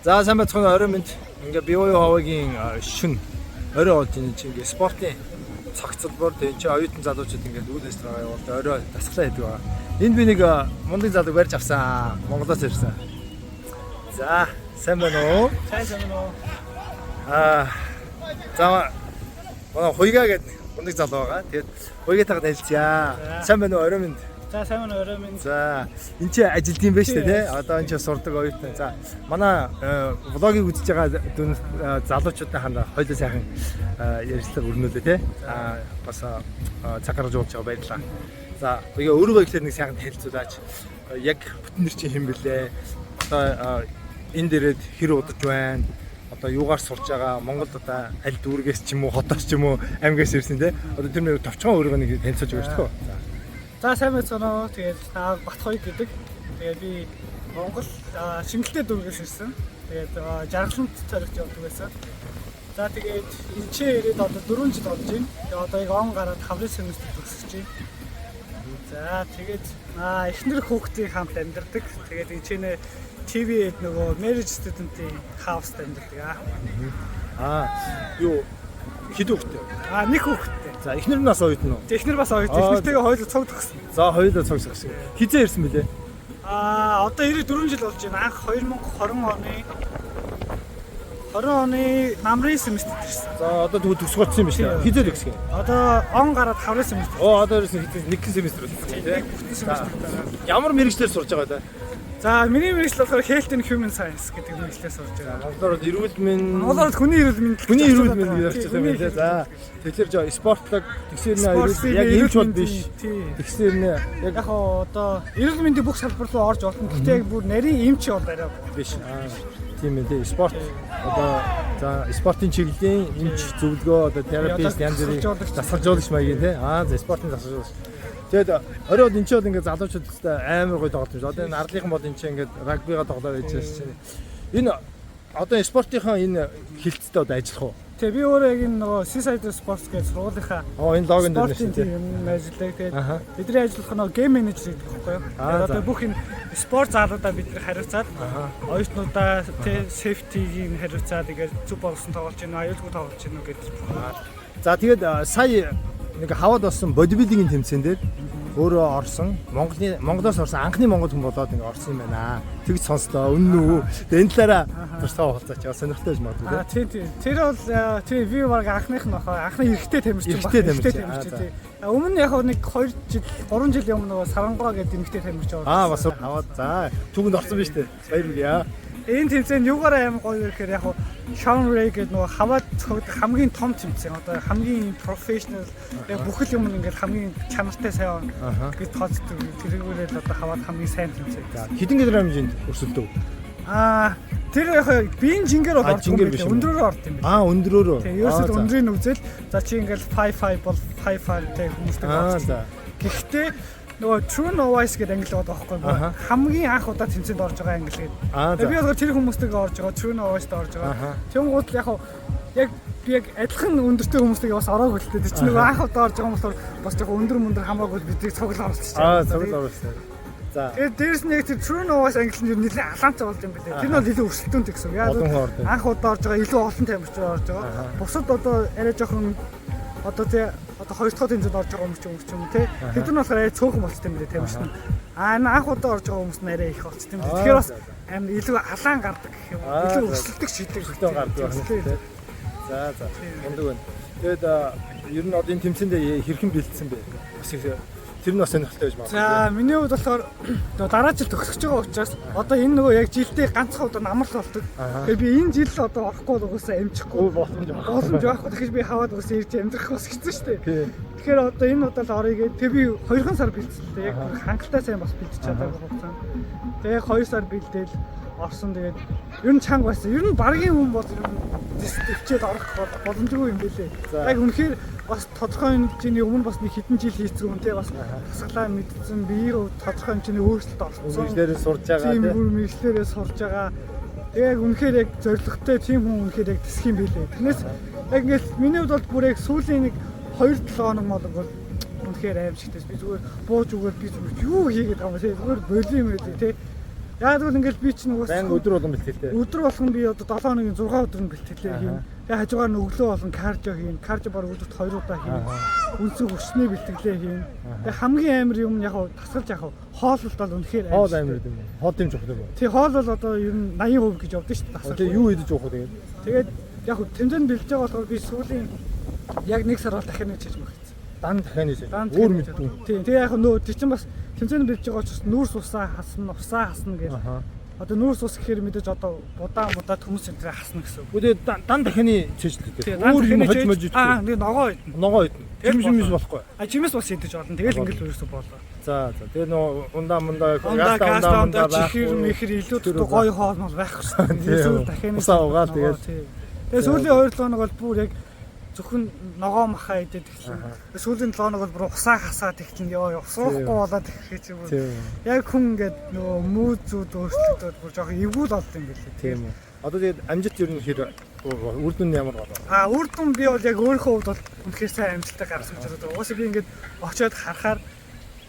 За, сайн байцгаана, оройн мэнд. Ингээ BYU Hawaii-гийн шүн орой болж байна чи ингээ спортын цогцолбор, тэгээ чи оюутан залуучууд ингээ үйл ажиллагаа явуулдаг, орой дасгалаа хийдэг байгаа. Энд би нэг мундаг залуу барьж авсан. Монголоос ирсэн. За, сайн байна уу? Сайн, сайн уу? Аа, за, манай Хуйгаа гэдэг мундаг залуу байгаа. Тэгээд Хуйгатайгаа танилцъя. Сайн байна уу, оройн мэнд. За, сайн байна, орой минь. За, энэ чи ажилт юм байна шүү дээ, тий? Одоо энэ чи сурдаг оюутан. За, манай vlog ийг үзэж байгаа дүн залуучуудын хандаа хоёулаа сайхан ярилцлага өрнүүлээ, тий? Аа, бас цаг гаргаж уулзж байгаа баярлалаа. За, тэгээ өөрийгөө эхлээд нэг сайхан танилцуулаач. Яг бүтэн нэр чинь хэн бэлээ? Одоо энэ дээрээ хэр удаж байна? Одоо юугаар сурж байгаа? Монголд одоо аль дүүргээс ч юм уу, хотоос ч юм уу, аймгаас ирсэн, тий? Одоо тэр нэг товчхон өөрийгөө нэг танилцуулж өгөөч төө. За. За, сайн байцгаана уу? Тэгээд аа, Батхуйг гэдэг. Тэгээд би Монгол Шингэлтэй дүүргээс ирсэн. Тэгээд Жаргалант зоригт явдаг байсан. За, тэгээд энэ ч ирээд одоо 4 жил болж байна. Тэгээд одоо яг он гараад хаврын семестр төгсөж байна. За, тэгээд эхнэр хүүхдийн хамт амьдардаг. Тэгээд энэ ч нэ TV нөгөө marriage student-ийн house-д амьдардаг. Аа, юу, хэд хүүхэдтэй? Аа, нэг хүүхэдтэй. За, эхнэр нь бас оюутан уу? Эхнэр бас оюутан. Эхнэртэйгээ хоёул цуг төгссөн. За, хоёулаа цуг төгссөн. Хизээ ирсэн бэлээ? Аа, одоо 94 жил болж байна. Анх 2020 оны 20 оны намрын семестрт ирсэн. За, одоо тэгвэл төгсөх болсон юм байна шүү дээ. Хизээ төгсгөө? Одоо он гараад хаврын семестр. Оо, одоо ирсэн хизээ нэгэн семестр болсон тийм. Яг бүтэн семестр дараа. Ямар мэргэжлээр сурж байгаа вэ? За, миний мэргэжил болохоор Health and Human Science гэдэг мэргэжлээр сурж байгаа. Монголоор бол эрүүл мэнд. Монголоор хүний эрүүл мэнд. Хүний эрүүл мэнд гэж орчуулсан юм тийм. За, тэгэхээр жоо спортлог тэгсэр нэ эрүүл яг эмч бол биш. Тэгсэр нэ яг Яг хоо одоо эрүүл мэндийн бүх салбар руу орж болно. Гэхдээ яг бүр нарийн эмч бол арай биш. Аа, тийм ээ, тийм, спорт одоо, за, спортын чиглэлийн эмч, зөвлөгөө, одоо therapist, янз бүрийн дасгалжуулагч. Дасгалжуулагч маягийн, тий. Аа, за, спортын дасгалжуулагч. Тэгээд орой бол энэ ч бол ингээд залуучууд өстой амар гоё тоглолт юм шиг. Одоо энэ арлынхан бол энэ чинь ингээд рагбига тоглоод байж байсан чинь. Энэ одоо спортынхаа энэ хэлцтэй одоо ажиллах уу? Тэгээ би өөрөө яг энэ нөгөө Seaside Sports гэж сургуулийнхаа Оо, энэ логон дээр спортын нь тий. тийм юм ажилладаг. Тэгээд бидний ажиллах нөгөө game manager гэдэг байхгүй юу? Тэгээд одоо бүх энэ спорт залуудаа бид нар хариуцаад, оюутнуудаа тий safety-ийг хариуцаад, ингээд зөв болсон тоглож гинөө, аюулгүй тоглож гинөө гэдэг. За, тэгээд сая нэг Хавайд болсон бодибилдингийн тэмцээн дээр өөрөө орсон, Монголын Монголоос орсон анхны монгол хүн болоод ингээ орсон юм байна. Тэгж сонслоо. Үнэн үү? Тэгээд энэ талаараа туршлагаа хуваалцаач. Сонирхолтой байж магадгүй. Аа, тийм. Тэр бол тийм, би баг анхных нь баха. Анхны эрэгтэй тамирчин баг. Эрэгтэй тамирчин. Эрэгтэй тамирчин, тий. Өмнө нь яг нэг 2 жил, 3 жилийн өмнө нөгөө Сарангоо гэдэг эмэгтэй тамирчин орсон. Аа, бас Хавайд, за, түүхэнд орсон биз дээ. Баяр хүргэе. Энэ тэмцээн юугаараа амар гоё вэ гэхээр яг Shawn Ray гэдэг нөгөө Хавайд цогт хамгийн том тэмцээн. Одоо хамгийн professional, яг бүх л юм ингээд хамгийн чанартай сайн гэж тооцдог. Тэрүүгээрээ л одоо Хавайд хамгийн сайн тэмцээн. За, хэдэн килограмм хэмжээнд өрсөлдөв? Аа, тэр яг биеийн жингээр бол Аа, ордог юм жингээр биш билээ. юм уу? Өндрөөрөө орд юм билээ. Аа, өндрөөрөө. Тэгээ ерөөсөө өндрийг үзэл, за, чи ингээл 5 5 бол 5 5 тэг хүмүүстэй орсон. Гэхдээ нөгөө True Novice гэдэг англи байгаа байхгүй юу? Хамгийн анх удаа тэмцээнд орж байгаа англи гэдэг. Тэгээ би болохоор тэр хүмүүстэйгээ орж байгаа, True Novice-д орж байгаа. Тэнгууд л яг хав яг би яг адилхан өндөртэй хүмүүстэйгээ бас ороогүй л дээ. Тэр чинь нөгөө анх удаа орж байгаа юм болохоор бас жоохон өндөр мөндөр хамаагүй биднийг цуглаа оруулчих. Аа, цуглаа оруулсан. За. Тэгээд дээрэс нь яг тэр True Novice англи нь нэлээд алаантай болж юм билээ. Тэр нь бол илүү өрсөлдөөнтэй гэсэн үг. Яг Олон хүн ордог. анх удаа орж байгаа, илүү олон тамирчин орж байгаа. Бусад одоо арай жоохон одоо тий одоо хоёр дахь тэмцээнд орж байгаа хүмүүс ч юм тий. Тэд нар болохоор арай цөөхөн болчтой юм билээ тамирчин. Аа, энэ анх удаа орж байгаа хүмүүс нь арай их болчтой юм билээ. Тэгэхээр бас амар илүү алаан гардаг гэх юм уу. Илүү өрсөлдөх шийдэг Өрсөлдөөн гардаг байна, тий. За. Мундаг байна. Тэгээд ер нь одоо энэ тэмцээндээ хэрхэн бэлдсэн бэ? Бас их тэр нь бас сонирхолтой байж магадгүй. За, миний хувьд болохоор нөгөө дараа жил төгсөж байгаа учраас одоо энэ нөгөө яг жилдээ ганцхан удаа намрал болдог. Тэгэхээр би энэ жил одоо орохгүй бол угаасаа амжихгүй. Өө, боломж байхгүй. Боломж байхгүй. Тэгэхээр би Хавайд угаасаа ирж амьдрах бас хэцүү шүү дээ. Тэгэхээр одоо энэ удаа л орё гээд тэг би 2 сар бэлдсэн л дээ. Яг хангалттай сайн бас бэлдэж чадаагүй хугацаанд. Тэгээ 2 сар бэлдээл орсон, тэгээд ер нь чанга байсан. Ер нь баргийн хүн бол ер нь дэвчээд орох боломжгүй юм билээ. Яг үнэхээр бас тодорхой хэмжээний өмнө бас нэг хэдэн жил хийцэн хүн те, бас дасгалаа мэдсэн, биеийн тодорхой хэмжээний өөрчлөлт орсон. Мэргэжлээрээ сурж байгаа Тийм тий. бүр мэргэжлээрээ сурж байгаа. Тэгээ яг үнэхээр яг зоригтой тийм хүн үнэхээр яг тэсэх юм билээ. Тэрнээс яг ингээл миний хувьд бол бүр яг сүүлийн нэг 2-7 хоног молог бол үнэхээр аимшигтай. Би зүгээр бууж үгээр би зүгээр юу хийгээд байгаа юм бэ? Зүгээр болиум байлээ те. Яг л ингээл би чинь угсаа Баян өдөр болгон бэлтгэлтэй. Өдөр болгон би одоо 7 хоногийн 6 өдөр нь бэлтгэлээ хийн. Тэгээ хажуугаар нь өглөө болгон cardio хийн. Cardio баг өдөрт 2 удаа хийн. Үнсэг хүчний бэлтгэлээ хийн. Тэгээ хамгийн амар юм нь яг дасгалж яг хооллолт бол үнэхээр хоол амар юм. Хоол дэмж явах юм уу? Тий, хоол бол одоо ер нь 80% гэж явдаг шүү дээ дасгал. Тэгээ юу идэж явах вэ тэгээд? Тэгээд яг тэмцээнд бэлдэж байгаа болохоор би сүүлийн яг 1 сар бол дахиад нэг чиж мөгцсөн. Дан дахиад нэг. Өөр мэдгүй. Тий, тэгээ яг нөө тэр чинь бас тэмцээнд бэлдэж байгаа учраас нүүрс усаа хасна, усаа хасна гэх. Одоо нүүрс ус гэхээр мэдээж одоо будаа мудаа төмс энэ тэр хасна гэсэн үг. Үгүй дан дахины цээжлээ. Өөр юм хож мож идэх. Аа, нэг ногоо идэнэ. Ногоо идэнэ. Жимс жимс болохгүй. А жимс бас идэж болно. Тэгэл ингээл ерөөсө болоо. За за. Тэгээ нөө ундаа мундаа гаста ундаа чихэр мэхэр илүү дутуу гоё хоол мол байхгүй шүү дээ. Сүүл дахины усаа угаал тэгэл. Тэгээ сүүлийн 2 7 хоног бол бүр яг зөвхөн ногоо махаа идээд эхэлнэ. Сүүлийн 7 хоног бол бүр усаа хасаад эхэлнэ. Йоо, усуухгүй болоод эхлэх юм. Яг хүн ингээд нөгөө мүүд зүуд өөрчлөгдөд бүр жоохон эвгүй л болд юм билээ. Тийм үү. Одоо тэгээд амжилт ер нь хэр үр дүн ямар болов? А үр дүн би бол яг өөрийнхөө хувьд бол үнэхээр сайн амжилттай гаргасан гэж боддог. Угаасаа би ингээд очиод харахаар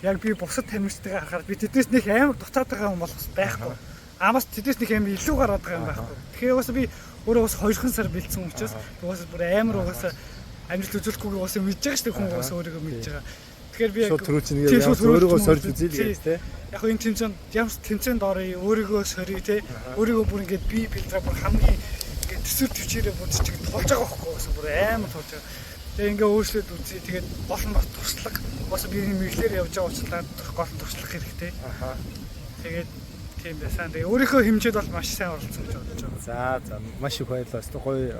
яг би бусад тамирчдаа харахаар би тэднээс нэг амар дутаад байгаа юм бол бас байхгүй. Амаас тэднээс нэг амар илүү гараад байгаа юм байхгүй. Тэгэхээр угаасаа би өөрөө бас 2 сар бэлдсэн учраас угаасаа бүр амар угаасаа амжилт үзүүлэхгүйг угаасаа мэдж байгаа шүү дээ, хүн угаасаа өөрийгөө мэдж байгаа. Тэгэхээр би яг шууд төрүүл чинь өөрийгөө сорж үзье л гэж тий. Яг энэ тэмцээнд ямар тэмцээнд орё, өөрийгөө сорьё тий. Өөрийгөө бүр ингээд бие бэлдрээ бүр хамгийн ингээд төсөл төвчээрээ бүр чиг тулж байгаа байхгүй угаасаа бүр амар тулж байгаа. Тэгээ ингээ өөрчлөлт үзье. Тэгээд гол нь бас туршлага. Угаасаа би энэ мэглээр явж байгаа учраас гол нь туршлага хэрэгтэй. Тэгээд тийм байсан. Тэгээ өөрийнхөө хэмжээд бол маш сайн оролцсон гэж бодож байгаа. За за, маш их баярлалаа. Өстө гоё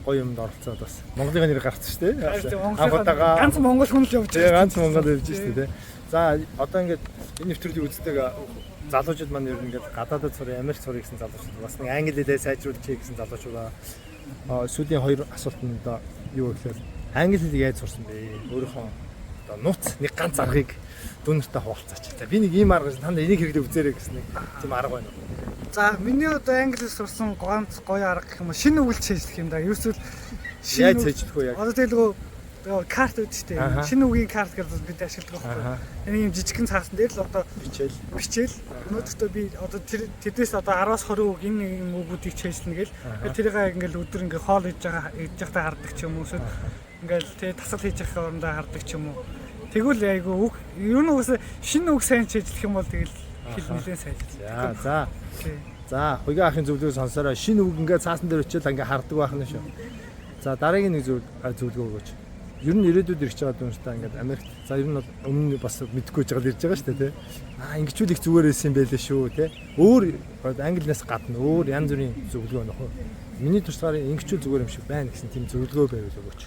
гоё юмд оролцоод бас Монголын нэр гарсан шүү дээ. Анх удаага ганц монгол хүн л явж байгаа. Ганц монгол явж шүү дээ. За одоо ингээд энэ нэвтрүүлгийг үздэг залуучууд маань ер нь ингээд гадаадад сурах, Америк сурах гэсэн залуучууд бас нэг англи хэлээ сайжруулчих гэсэн залуучууд аа сүүлийн хоёр асуулт нь одоо юу гэхээр англи хэлийг яаж сурсан бэ? Өөрийнхөө одоо нууц нэг ганц аргыг дүүнертэй хуваалцаач. За би нэг ийм арга та нар энийг хэрэглээ үзээрэй гэсэн нэг тийм арга байна уу? За миний одоо англи сурсан ганц гоё арга гэх юм уу шинэ үйл цээжлэх юм да. Ерөөсөө шинэ яаж цээжлэх вэ яг? Одоо тэгэл нөгөө карт үүд шүү дээ. Шинэ үгийн карт гэж бид ашигладаг байхгүй. Энэ юм жижигхэн цаасан дээр л одоо бичээл. Өнөөдөртөө би одоо тэр тэдээс одоо 10-аас 20 үг энэ юм үгүүдийг цээжлэнэ гэл. Тэрийг ингээл өдөр ингээ хоол идэж байгаа идэж байхдаа хардаг ч юм уу эсвэл ингээл тэ тасал хийж явах орондоо хардаг ч юм уу. Тэгвэл айгүй үг ер нь угаасаа шинэ үг сайн цээжлэх юм бол тэгэл хэл нэлээд сайжирна. За. За, хуйгаа ахын зөвлөгөө сонсороо шинэ үг ингээ цаасан дээр очил ингээ хардаг байх нь шүү. За дараагийн нэг зөвлөгөө өгөөч. Ер нь ирээдүйд ирж байгаа дүнстэй ингээд Америкт за ер нь бол өмнө бас мэдгүй жагаад ирж байгаа шүү дээ тий. Аа ингэчүүл их зүгээр байсан юм байлээ шүү тий. Өөр англинаас гадна өөр янз бүрийн зөвлөгөө нөх. Миний туршлагаар ингэчүүл зүгээр юм шиг байна гэсэн тийм зөвлөгөө байвал өгөөч.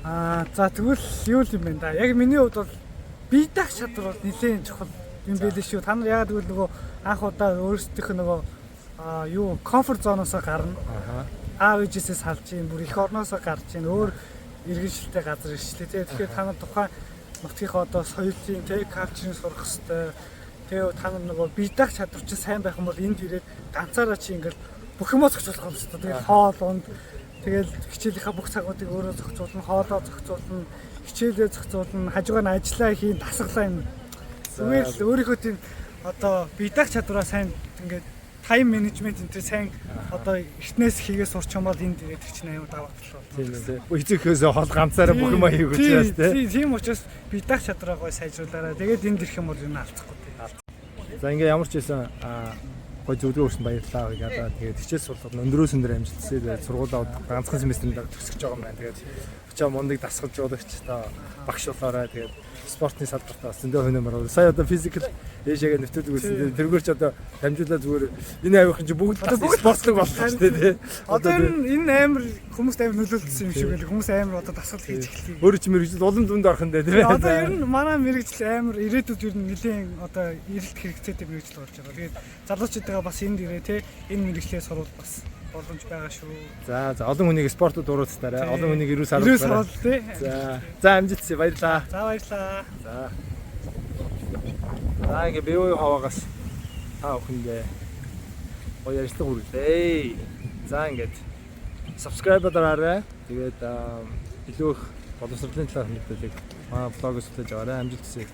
Аа за тэгвэл юу юм бэ да. Яг миний хувьд бол бие даах чадвар бол нэлээд чухал юм байлээ шүү. Та нар яагаад гэвэл нөгөө анх удаа өөрсдийнх нь нөгөө юу comfort zone-оос гарна. Аав ээжээсээ салж ийн, бүр их орноосоо гарч ийн, өөр иргэншилтэй газар ирчлээ тий. Тэгэхээр та нар тухайн нутгийнхаа одоо соёлын тий culture-ыг сурах хэвээр. Тэгээ та нар нөгөө бие даах чадвар чинь сайн байх юм бол энд ирээд ганцаараа чи ингээл бүх юмаа зохицуулах юм шүү дээ. Тэгээ хоол унд тэгэл хичээлийнхаа бүх цагуудыг өөрөө зохицуулна, хоолоо зохицуулна, хичээлээ зохицуулна, хажуугаар нь ажиллаа хийн, дасгалаа юм. Зүгээр л өөрийнхөө тийм одоо бие даах чадвараа сайн ингээд time management энэ сайн одоо эртнээс хийгээ сурч юм бол энд ирээд тэр чинь аюу даваа тал болно. Тийм ээ. Эцэгхөөсөө хол ганцаараа бүх юм хийх учраас тийм. Тийм учраас бие даах чадвараа гой сайжруулаарай. Тэгээд энд ирэх юм бол энэ алдахгүй тийм. За ингээ ямар ч байсан гой зөвлөгөө өгсөн баярлалаа гэдэг. Тэгээд хичээл сурлага өндрөөс өндөр амжилтсээ тэгээд сургуулаа ганцхан семестрийн дараа төгсөж байгаа юм байна. Тэгээд очоо мундаг дасгалж жуулагч та багш болоорой. Тэгээд спортын салбартаа бас зөндөө хөнөмөр. Сая одоо физикал Эшиагээ нэвтрүүлэг үзсэн. Тэргээр ч одоо дамжуулаа зүгээр энэ авихын чи бүгд спортлог болсон шүү дээ тий. Одоо энэ амар хүмүүст амар нөлөөлсөн юм шиг байл. Хүмүүс амар одоо дасгал хийж эхэллээ. Өөрөө чи мэрэгжил улам дүнд орох юм дээ тий. Одоо ер нь манай мэрэгжил амар ирээдүйд ер нь нэлээд одоо эрэлт хэрэгцээтэй мэрэгжил болж байгаа. Тэгээд залуучуудаа бас энд ирээ тий. Энэ мэрэгчлээ сурвал бас боломж байгаа шүү. За за олон хүнийг спортод уруулцтаарай. Олон хүнийг эрүүл саруулаарай. Тий. За за амжилт баярлалаа. За баярлалаа. За. За ингээ BYU хаваагаас та бүхэндээ гоё ярьцлага хүргэлээ. За ингээд subscribe дараарай. Тэгээд илүү их боловсролын талаарх мэдээллийг манай блогоос хүлээж аваарай. Амжилт хүсье.